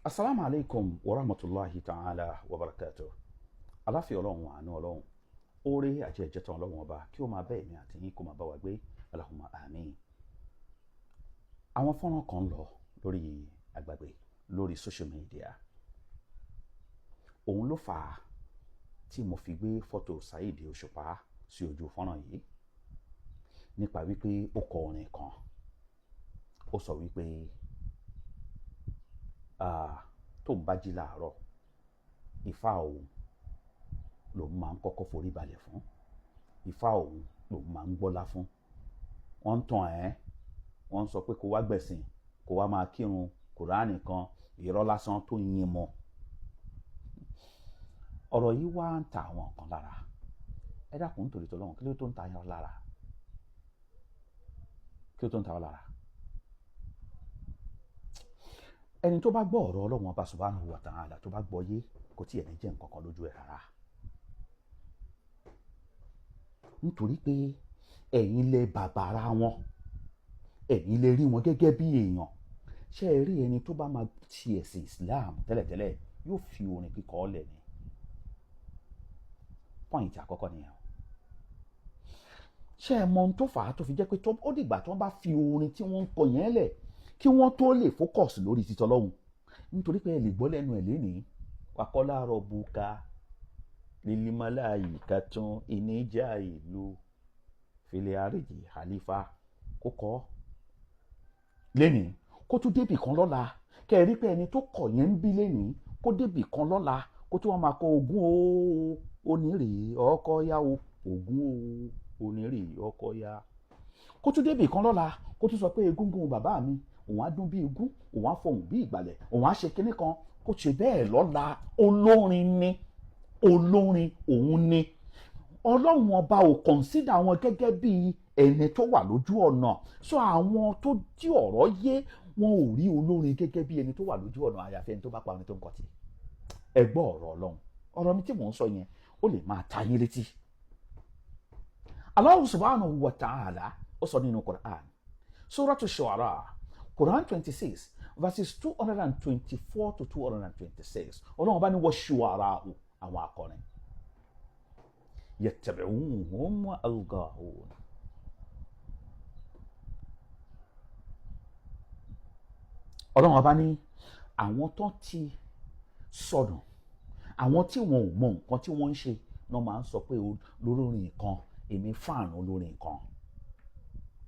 Asalaamu alaykum wa rahmatulahi ta'ala wa barakatuh. Aláfíà Ọlọ́run, àánú Ọlọ́run, oore àti ẹ̀jẹ̀tàn Ọlọ́run ọba kí ó máa bẹ́ èmi àti yín, kó máa bá wa gbé. Allahumma àmín. Àwọn fọ́nrán kan lọ lórí àgbàgbé lórí social media, òun ló fà á tí mo fi gbé fọ́tò Saheed Òṣùpá sí ojú fọ́nrán yìí, nípa wípé ó kọ orin kan. Ó sọ wípé tó ń bá jí láàárọ̀, Ifá òun lòun máa ń kọ́kọ́ forí balẹ̀ fún, Ifá òun lòun máa ń gbọ́lá fún. Wọ́n ń tàn ẹ́, wọ́n ń sọ pé kó wá gbẹ̀sìn, kó wá máa kírun, Kùránì kan, irọ́ lásán tó yin mọ́. Ọ̀rọ̀ yìí wá ń ta àwọn kan lára. Ẹ dákun, nítorí tọ́lọ́run, kí ló tó ń ta yín lára? Kí ló tó ń ta ọ́ lára? Ẹni tó bá gbọ́ ọ̀rọ̀ Ọlọ́run ọba subhanahu wa ta'ala, tó bá gbọ́ yé, kò tí ẹ̀ ní jẹ́ nǹkan kan lójú ẹ̀ rárá, nítorí pé ẹ̀yin lè bàbàrà wọn, ẹ̀yin lè rí wọn gẹ́gẹ́ bí èèyàn. Ṣé ẹ rí ẹni tó bá máa ti ẹ̀sìn Islam tẹ́lẹ̀tẹ́lẹ̀, yóò fi orin kíkọ lẹ̀ ni. Point àkọ́kọ́ nìyẹn. Ṣé ẹ mọ ohun tó fà á tó fi jẹ́ pé ó dìgbà tí wọ́n bá fi orin tí wọ́n ń kọ yẹn lẹ̀ kí wọ́n tó lè focus lórí títọ́ lọ́hùn? Nítorí pé ẹ lè gbọ́ lẹ́nu ẹ̀ lénìí, wakọ́lá rọ̀bùkà lílímọ́láyì kàtún ìníjà ìlú fìlẹ̀ àríjì àlífà, kó kọ́ lénìí, kó tún débì kan lọ́la, kẹ́ ẹ rí pé ẹni tó kọ̀ yẹn ń bí lénìí, kó débì kan lọ́la, kó tún wọn máa kọ ogún o onírè ọkọ yá o, ogún o onírè ọkọ yá, kó tún débì kan lọ́la, kó tún sọ pé egúngún bàbá mi, òun á dún bí igún, òun á fọhùn bí ìgbàlẹ̀, òun á ṣe kinní kan, kó ṣe bẹ́ẹ̀ lọ́la. Olórin ni, olórin òun ni. Ọlọ́run ọba ò consider wọn gẹ́gẹ́ bí ẹni tó wà lójú ọ̀nà. So àwọn tó tí ọ̀rọ̀ yé, wọn ò rí olórin gẹ́gẹ́ bí ẹni tó wà lójú ọ̀nà, àyàfi ẹni tó bá pa orin tó ń kọ tí. Ẹ gbọ́ ọ̀rọ̀ Ọlọ́run. Ọ̀rọ̀ mi tí mò ń sọ yẹn, ó lè máa ta yín létí. Allah subhanahu wa ta'ala, ó sọ nínú Quran, Suratu Shu'ara, Quran 26 verses 224 to 226. Ọlọ́run bá ní wọ́n ṣuara o, àwọn akọrin, yattabi'uhum al-ghawun. Ọlọ́run ọba ní àwọn tó ti sọnù, àwọn tí wọn ò mọ nǹkan tí wọ́n ń ṣe náà, máa ń sọ pé olórin kan, èmi fáànù olórin kan,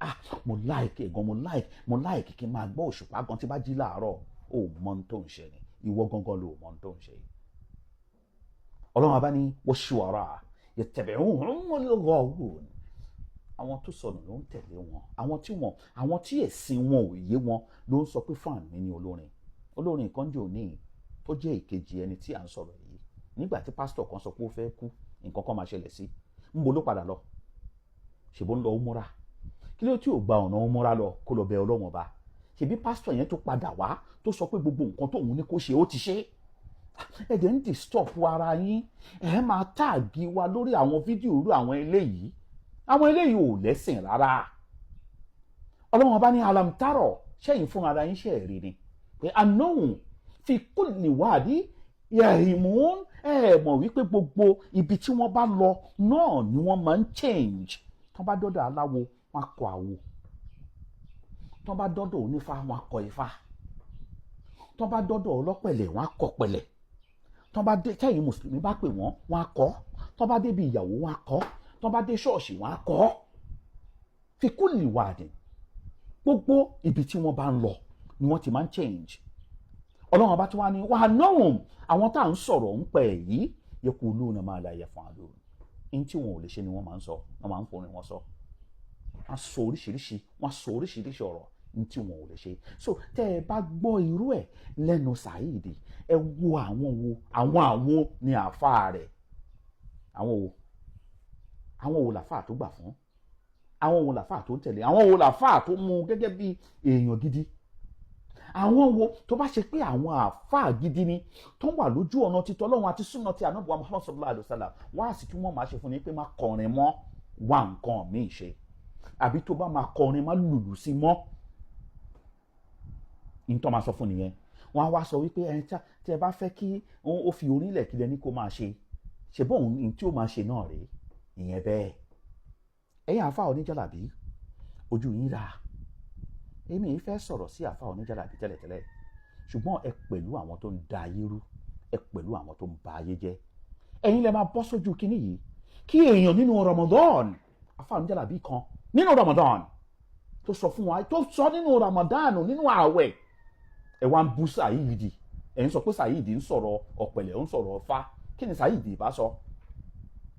ah, mo like gan, mo like kí n máa gbọ́ Òṣùpá gan tí bá jí láàárọ̀. Ó mọ ohun tó ń ṣe ni, ìwọ gangan ló mọ ohun tó ń ṣe. Ọlọ́run ọba ní wash-shu'ara yattabi'uhum al-ghawun. Àwọn tó sọnù ló ń tẹ̀lé wọn, àwọn tí wọn, àwọn tí ẹ̀sìn wọn ò yé wọn ló ń sọ pé fáànù mi ní olórin. Olórin kan jò ní tó jẹ́ ìkejì ẹni tí à ń sọ̀rọ̀ yìí, nígbà tí pásítọ̀ kan sọ pé ó fẹ́ kú, nǹkan kan máa ṣẹlẹ̀ sí, ń bo ló padà lọ? Ṣèbó ń lọ umura? Kí ló tí ò gba ọ̀nà umura lọ kó lọ bẹ Ọlọ́run ọba? Ṣèbí pásítọ̀ yẹn tó padà wá, tó sọ pé gbogbo nǹkan tóun ní kó ṣe, ó ti ṣe. Ẹ dẹ̀ ń disturb ara yín, ẹ máa tag wa lórí àwọn fídíò irú àwọn eléyìí. Àwọn eléyìí ò lẹ́sìn rárá. Ọlọ́run ọba ní alamtarọ̀, ṣẹ́yìn fún ara yín ṣe rí ni pé annahum fi kulli wadi yahimun. Ẹ mọ̀ wípé gbogbo ibi tí wọ́n bá lọ náà ni wọ́n máa ń change. Tán bá dọ́dọ̀ aláwo, wọ́n á kọ àwo. Tán bá dọ́dọ̀ onífá, wọ́n á kọ ifá. Tán bá dọ́dọ̀ ọlọ́pẹ̀lẹ̀, wọ́n á kọ pẹ̀lẹ̀. Tán bá dé, tẹ́yìn mùsùlùmí bá pè wọ́n, wọ́n á kọ́. Tán bá débi ìyàwó, wọ́n á kọ́. Tán bá dé ṣọ́ọ̀ṣì, wọ́n á kọ́. Fi kulli wadi, gbogbo ibi tí wọ́n bá ń lọ ni wọ́n ti máa ń change. Ọlọ́run ọba tí wọ́n á ní wàá náà, àwọn tá à ń sọ̀rọ̀ ń pẹ̀ yìí, yaquluna ma la yaf'alun, ní tí wọn ò lè ṣe ni wọ́n máa ń sọ, wọ́n máa ń forin wọn sọ. Wọ́n sọ oríṣiríṣi, wọ́n sọ oríṣiríṣi ọ̀rọ̀ ní tí wọn ò lè ṣe. So tẹ́ ẹ bá gbọ́ irú ẹ̀ lẹ́nu Saheed, ẹ wo àwọn wo, àwọn ni àáfàá rẹ̀, àwọn wo, àwọn wo làáfàá tó gbà fún, àwọn wo làáfàá tó ń tẹ̀lé, àwọn wo làáfàá tó mú gẹ́gẹ́ bí èèyàn gidi, àwọn wo. Tó bá ṣe pé àwọn àáfàá gidi ni tó wà lójú ọ̀nà títọ́ Ọlọ́run àti súnà tí Ànábì wa Muhammad sallallahu alayhi wa sallam, wá sí tí wọ́n máa ṣe fún ni pé má kọrin mọ́, wá nǹkan míì ṣe, àbí tó bá máa kọrin, má lùlù sí mọ́. Nítorí máa sọ fún nìyẹn. Wọ́n á wá sọ wípé ẹni tí ẹ bá fẹ́ kí ó fi orílẹ̀ kílẹ̀ ní kó máa ṣe ṣe bóun ní tí ó máa ṣe náà rèé. Ìyẹn bẹ́ẹ̀. Ẹ̀yin àáfàá oníjàlábí, ojú yín rà. Èmi yìí fẹ́ sọ̀rọ̀ sí àáfàá oníjàlábí tẹ́lẹ̀tẹ́lẹ̀, ṣùgbọ́n ẹ pẹ̀lú àwọn tó ń da ayé rú, ẹ pẹ̀lú àwọn tó ń ba ayé jẹ́. Ẹ̀yin lẹ máa bọ́ sójú kínní yìí kí èèyàn nínú Ramadan, àáfàá oníjàlábí kan nínú Ramadan tó sọ fún wa, tó sọ nínú Ramadan, nínú ààwẹ̀, ẹ wá ń bú Saheed. Ẹ ń sọ pé Saheed ń sọ̀rọ̀ ọ̀pẹ̀lẹ̀, ń sọ̀rọ̀ ọ̀fà. Kí ni Saheed bá sọ?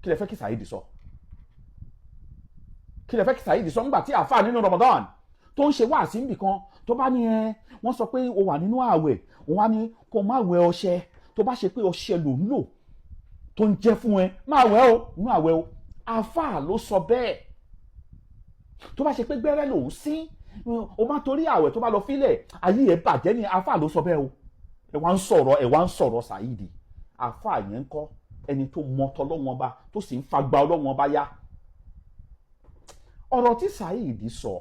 Kí lẹ fẹ́ kí Saheed sọ? Kí lẹ fẹ́ kí Saheed sọ nígbà tí àáfàá nínú Ramadan tó ń ṣe wáàsí níbì kan, tó bá ní ẹ wọ́n sọ pé o wà nínú ààwẹ̀, òun á ní kó má wẹ ọṣẹ, tó bá ṣe pé ọṣẹ ló ń lò tó ń jẹ́ fún ẹ, má wẹ̀ o nínú ààwẹ̀ o. Àáfàá ló sọ bẹ́ẹ̀. Tó bá ṣe pé gbẹ́rẹ́ lòún sín, o má torí ààwẹ̀ tó bá lọ fílẹ̀, ayé ẹ̀ bàjẹ́ ni. Àáfàá ló sọ bẹ́ẹ̀ o. Ẹ wá ń sọ̀rọ̀, ẹ wá ń sọ̀rọ̀ Saheed. Àáfàá yẹn ń kọ́ ẹni tó mọ tọlọ́wọ́n ọba, tó sì ń fagbá ọlọ́wọ́n ọba yá. Ọ̀rọ̀ tí Saheed sọ,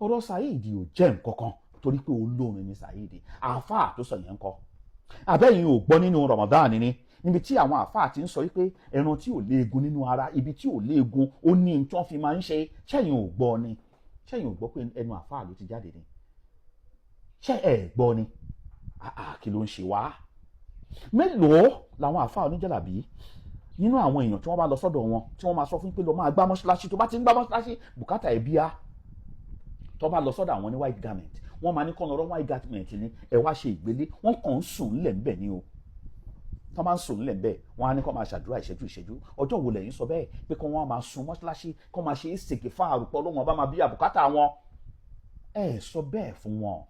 ọ̀rọ̀ Saheed ò jẹ́ nǹkan kan torí pé olórin ni Saheed. Àáfàá tó sọ yẹn ń kọ́, àbẹ́yìn ò gbọ́ nínú Ramadan ni, níbi tí àwọn àáfàá ti ń sọ wípé ẹran tí ò léegun nínú ara, ibi tí ò léegun, ó ní tí wọ́n fi máa ń ṣe. Ṣẹ́yìn ò gbọ́ ni? Ṣẹ́yìn ò gbọ́ pé ẹnu àáfàá ló ti jáde ni? Ṣé ẹ gbọ́ ni? Kí ló ń ṣe wá? Mélòó làwọn àáfàá oníjàlábí nínú àwọn èèyàn tí wọ́n bá lọ sọ́dọ̀ wọn, tí wọ́n máa sọ fún pé lọ máa gbá mọ́ṣáláṣí, tó bá ti ń gbá mọ́ṣáláṣí, bùkátà ẹ̀ bíá? Tó bá lọ sọ́dọ̀ àwọn ní white garment, wọ́n máa ní kọ́ lọ́rọ́ white garment ni ẹ wá ṣe ìgbélé. Wọ́n kàn ń sùn ńlẹ̀ ńbẹ̀ ni o. Tó máa ń sùn ńlẹ̀ ńbẹ̀, wọ́n á ní kó máa ṣàdúrà ìṣẹ́jú ìṣẹ́jú. Ọjọ́ wo lẹ́yìn sọ bẹ́ẹ̀ pé kó wọ́n máa sun mọ́ṣáláṣí, kó máa ṣe ìsèké fáàrùpọ̀ lọ́wọ́n bá máa bí àbùkátà wọn? Ẹ sọ bẹ́ẹ̀ fún wọn.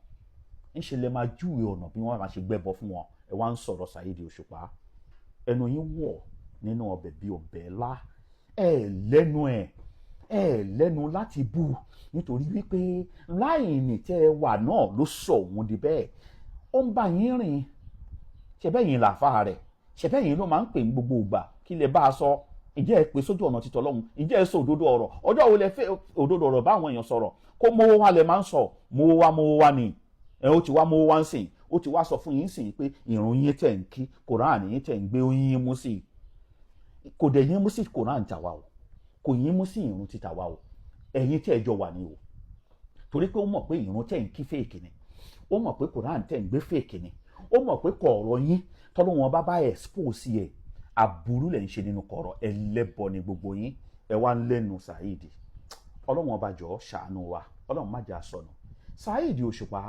Ńṣe lè máa júwe ọ̀nà bí wọ́n máa ṣe gbẹ́bọ fún wọn. Ẹ wá ń sọ̀rọ̀ Saheed Òṣùpá. Ẹnu yín wọ̀ nínú ọbẹ̀ bí ọbẹ̀ ńlá. Ẹ lẹ́nu, ẹ lẹ́nu láti bú, nítorí wípé láìní tẹ́ ẹ wà náà ló sọ òun di bẹ́ẹ̀. Ó ń bá yín rìn. Ṣẹbẹ́ yín làáfà rẹ̀? Ṣẹbẹ́ yín ló máa ń pè ní gbogbo ìgbà? Kí lè bá a sọ? Ǹjẹ́ ẹ pè sójú ọ̀nà títọ́ lọ́hùn? Ǹjẹ́ ẹ sọ òdodo ọ̀rọ̀? Ọjọ́ wo lẹ fẹ́ òdodo ọ̀rọ̀ bá àwọn èèyàn sọ̀rọ̀? Kó mówó wá lẹ máa ń sọ. Mówó wá, mówó wá ni ẹ. Ó ti wá mówó wá ń sìn. Ó ti wá sọ fún yín sìn pé ìrun yín tẹ̀ ń kí, Kòránì yín tẹ̀ ń gbé, ó yín mú sí i. Kò dẹ̀ yín mú sí Kòránì tàwa o, kò yín mú sí ìrun ti tàwa o. Ẹ̀yin tí ẹ jọ wà ní o, torí pé ó mọ̀ pé ìrun tẹ̀ ń kí fake ni. Ó mọ̀ pé Kòránì tẹ̀ ń gbé fake ni. Ó mọ̀ pé kọ̀ọ̀rọ̀ yín tọ́lọ́ wọn bá bá expose ẹ̀, aburú lẹ̀ ń ṣe nínú kọ̀ọ̀rọ̀. Ẹlẹ́bọ ni gbogbo yín. Ẹ wá ń lẹ́nu Saheed. Ọlọ́run ọba, jọ̀ọ́ ṣàánú wa. Ọlọ́run má jà sọnù. Saheed Òṣùpá,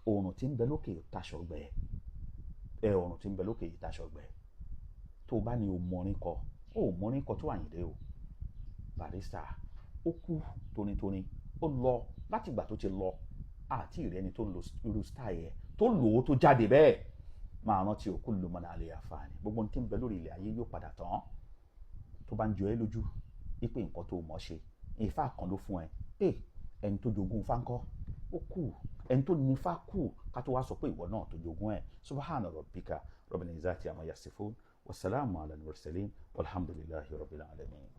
oòrùn tí ń bẹ lókè taṣọ gbẹ ẹ, oòrùn tí ń bẹ lókè taṣọ gbẹ. Tó o bá ní o mọrin kọ, o mọrin kọ tó Àyìndé o. Barrister ó kú tónítóní, ó lọ. Látìgbà tó ti lọ, àti ìrẹni tó ń lo irú style yẹn tó lò ó tó jáde bẹ́ẹ̀. Máa rántí òkú ló mọ̀nà àlè àfààní. Gbogbo ohun tí ń bẹ lórí ilẹ̀ ayé yóò padà tán. Tó bá ń jọ ẹ́ lójú wípé nǹkan tó mọ̀ ṣe, ìfá kan ló fún ẹ, ẹni tó jogún ifá ńkọ́? Ó kú. Ẹni tó ní ifá kú, ká tó wá sọ pé ìwọ náà tó jogún ẹ. Subhana rabbika rabbil izzati amma yasifun, wasalaamu ala al-mursalin, walhamdulillahi rabbil alamin.